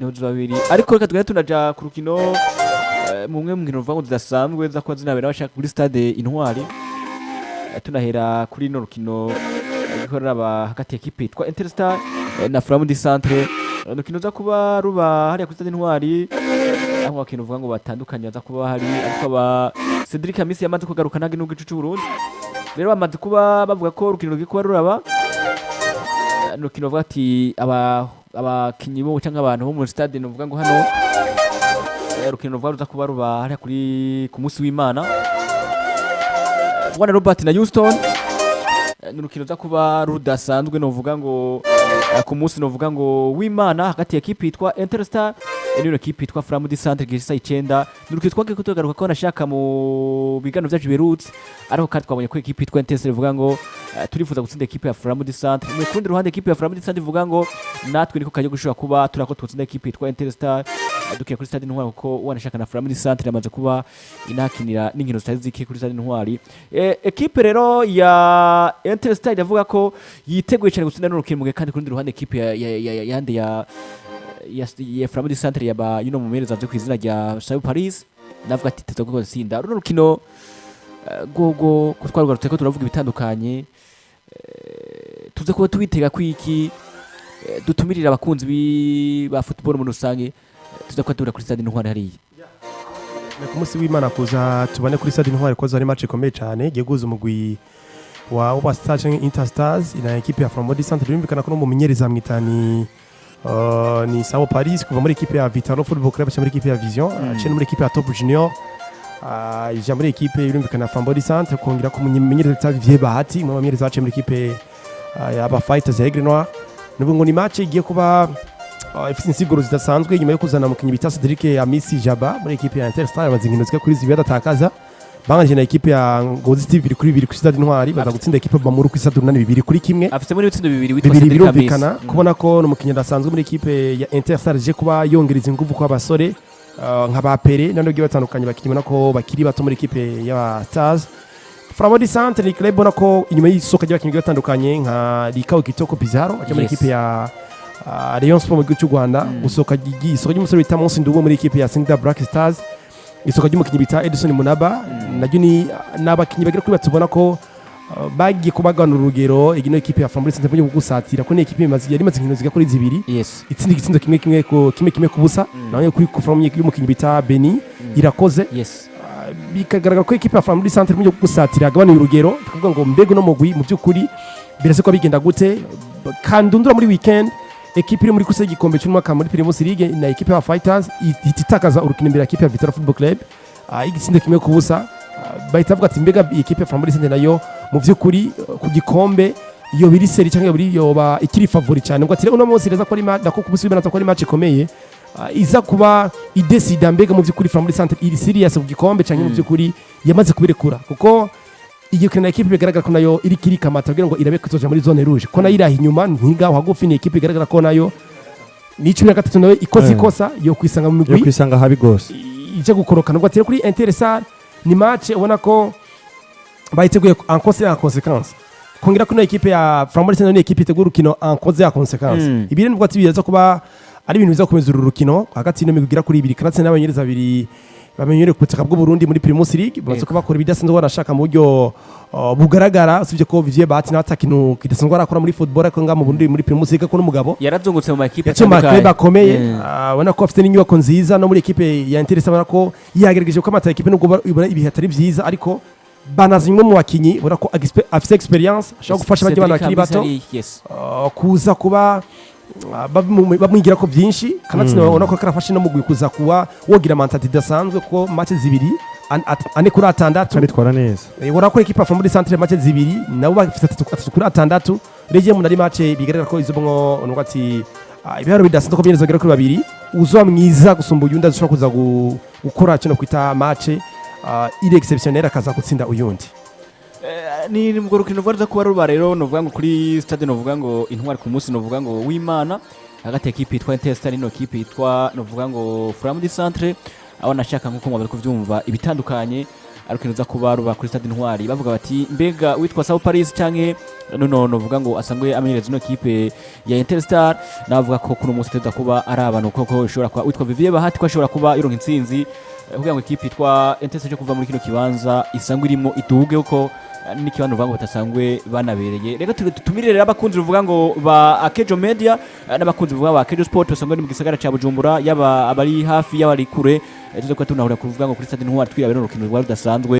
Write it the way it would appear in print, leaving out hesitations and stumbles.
Niho babiri, ariko reka tugende tunaja ku rukino mumwe mu nkino ruvuga ngo zidasanzwe za kuba zinabera bashaka kuri stade Intwari. Tunahera kuri rino rukino ruriko ruraba hagati y'ekipe yitwa Interstar na Flambeau du Centre. Urukino ruza kuba ruba hariya kuri stade Intwari, aho abakintu uvuga ngo batandukanye baza kuba bahari, ariko aba Cedric Hamisi yamaze kugaruka nta gihugu c'u Burundi. Rero bamaze kuba bavuga ko urukino rugiye kuba ruraba urukino bavuga ati abakinyi bo canke abantu bo mu stade, novuga ngo hano urukino ruvuga ruza kuba ruba hariya kuri ku munsi w'Imana. Bwana Robert na Houston, ni urukino ruza kuba rudasanzwe, novuga ngo ku munsi novuga ngo w'Imana, hagati ya ekipe yitwa Interstar n'iyo ekipe yitwa Flambeau du Centre gisa 9. Ni urukino twagiye kutugaruka ko nashaka mu biganiro byacu biherutse, ariko kandi twabonye ko ekipe yitwa Interstar ivuga ngo turifuza gutsinda ekipe ya Flambeau du Centre. Mu kundi ruhande, ekipe ya Flambeau du Centre ivuga ngo natwe niko kajya gushobora kuba turako twatsinda ekipe yitwa Interstar dukiye kuri stade Intwari, kuko wanashaka na Flambeau du Centre yamaze kuba inakinira n'inkino zitari zike kuri stade Intwari. Ekipe rero ya Interstar iravuga ko yiteguye cyane gutsinda n'urukino, mu gihe kandi ku rundi ruhande ekipe ya yande ya Flambeau du Centre yaba yuno mumenyereza azwi ku izina rya Sayo Paris navuga ati tuza gutsinda runo rukino. Gogo ko twarugarutse ko turavuga ibitandukanye, tuze kuba tubitega kwiki, dutumirira abakunzi ba football muri rusange, tuze kuba duhura kuri stade Intwari hariya. Ni ku munsi w'Imana kuza tubane kuri stade Intwari, ko ari match ikomeye cyane igiye guhuza umugwi wa Oba Stars canke Interstars na ekipe ya Flambeau du Centre. Birumvikana ko n'umumenyereza mwita ni Sao Paris, kuva muri ekipe ya Vitalo Football Club aca muri ekipe ya Vision, aciye no muri ekipe ya Top Junior, ija muri ekipe birumvikana ya Flambeau du Centre, kongera ku mumenyereza bita Vivier Bahati, umwe mu bamenyereza baciye muri ekipe ya Fighters ya Aigle Noir. Nubu ngo ni match igiye kuba ifite insiguro zidasanzwe nyuma yo kuzana umukinnyi bita Cedric Amisi Jaba muri ekipe ya Interstar. Amaze inkino zigera kuri zibiri adatakaza. Banganyije na ekipe ya Ngozi City 2-2 kuri stade Intwari, baza gutsinda ekipe Bamuru kuri stade Urunani 2-1. Afitemo n'ibitsindo bibiri witwa Bibiri. Cedric Hamisi. Birumvikana kubona ko n'umukinnyi adasanzwe muri ekipe ya Interstar, je kuba yongereza ingufu kwa basore nka ba Pere n'abandi bagiye batandukanye, bakinnyi ubona ko bakiri bato muri ekipe ya Stars. Flambeau du Centre ni club ubona ko inyuma y'isoko ry'abakinnyi bagiye batandukanye nka Rikao Kitoko Pizarro aje muri ekipe ya Rayon Sport mu gihugu cy'u Rwanda, gusohoka isoko ry'umusore bita Munsi Ndubo muri ekipe ya Singida Black Stars, isoko ry'umukinnyi bita Edison Munaba, naryo ni n'abakinnyi bagera kuri batatu ubona ko bagiye kubaganura urugero ino ekipe ya Flambeau du Centre mu gusatira, ko ni ekipe yari imaze inkino zigera kuri zibiri itsinda igitsindo kimwe kimwe ku 1-1 nawe kuri ku Flambeau y'umukinnyi bita Beni Irakoze. Bikagaragara ko ekipe ya Flambeau du Centre mu gusatira yagabanuye urugero. Tukavuga ngo mbega uno mugwi mu by'ukuri birase ko bigenda gute? Kandundura muri weekend, ekipe iri muri course y'igikombe cy'umwaka muri Primus League na ekipe ya Fighters ihita itakaza urukino imbere ya ekipe ya Vitalo Football Club igitsindo 1-0. Bahita bavuga ati mbega iyi ekipe ya Flambeau du Centre nayo mu by'ukuri ku gikombe iyo biri sérieux cyangwa biri yoba ikiri favori cyane? Ngo ati uno munsi reza ko ari nako ku munsi w'Imana ko ari match ikomeye iza kuba idesida mbega mu by'ukuri Flambeau du Centre iri serious ku gikombe cyangwa mu by'ukuri yamaze kubirekura, kuko iyo kina ekipe bigaragara ko nayo iri kiri kamata kugira ngo irabe kuzoja muri zone rouge, ko nayo iraha inyuma ntigaho hagufi. Ni ekipe igaragara ko nayo ni 13, nayo ikoze ikosa yo kwisanga mu yo migwi kwisanga habi gose ije gukorokana. Ubwo ati kuri Interstar ni match ubona ko bayiteguye en cause et en conséquence, kongera ko ino ekipe ya Flambeau du Centre ni ekipe itegura urukino en cause et en conséquence. Ibi rero nubwo ati biza kuba ari ibintu biza gukomeza uru rukino hagati y'ino migwi igera kuri ibiri, kanatse n'abanyereza babiri bamenyereye ku butaka bw'u Burundi muri Primus League, bamaze kuba bakora ibidasanzwe barashaka mu buryo bugaragara, usibye ko Vivier Bahati nawe atakintu kidasanzwe arakora muri football, ariko ngaha mu Burundi muri Primus League ko n'umugabo Yarazungutse mu makipe yaciye mu maklub akomeye. Ubona ko afite n'inyubako nziza no muri ekipe ya Interest, ubona ko yagerageje ko amata ekipe nubwo ubona ibihe atari byiza, ariko banazanye umwe mu bakinyi ubona ko afite experience, ashobora gufasha abandi bana bakiri bato kuza kuba bamwigira ko byinshi. Kanatsinda ubona ko karafashe no mugwi kuza kuba wogira mentalité idasanzwe, kuko match zibiri 4 kuri 6 kandi itwara neza. Ubona ko ekipa ya Flambeau du Centre match zibiri nabo bafite 3 kuri 6. Rege mu nari match bigaragara ko izo mwo nuko ati ibiharuro bidasanzwe ko byerezo bagera kuri babiri, uzoba mwiza gusumba uyundi ashobora kuza gukora kino kwita match iri exceptionnel, akaza gutsinda uyundi. Ni ubwo rukino rwaza kuba ruba rero novuga ngo kuri stade novuga ngo Intwari ku munsi novuga ngo w'Imana, hagati ya ekipe yitwa Interstar n'ino ekipe yitwa novuga ngo Flambeau du Centre, aho nashaka nkuko mwabari kuvyumva ibitandukanye. Ariko ruza kuba ruba kuri Stade Intwari, bavuga bati mbega witwa Sao Paris canke nono novuga ngo asangwe amenyereza ino kipe ya Interstar, navuga ko kuno munsi tuza kuba ari abantu koko ishobora kuba witwa Vivier Bahati ko ashobora kuba ironka intsinzi kugira ngo ikipe yitwa Interstar cyo kuva muri kino kibanza isangwe irimo iduge, kuko n'ikibanza uvuga ngo batasangwe banabereye. Reka tutumire rero abakunzi uvuga ngo ba Akejo Media n'abakunzi uvuga ba Akejo Sport basangwe ni mu gisagara ca Bujumbura, yaba abari hafi, yaba ari kure, tuze kuba tunahurira kuvuga ngo kuri Stade Intwari twirabera urukino rwa rudasanzwe.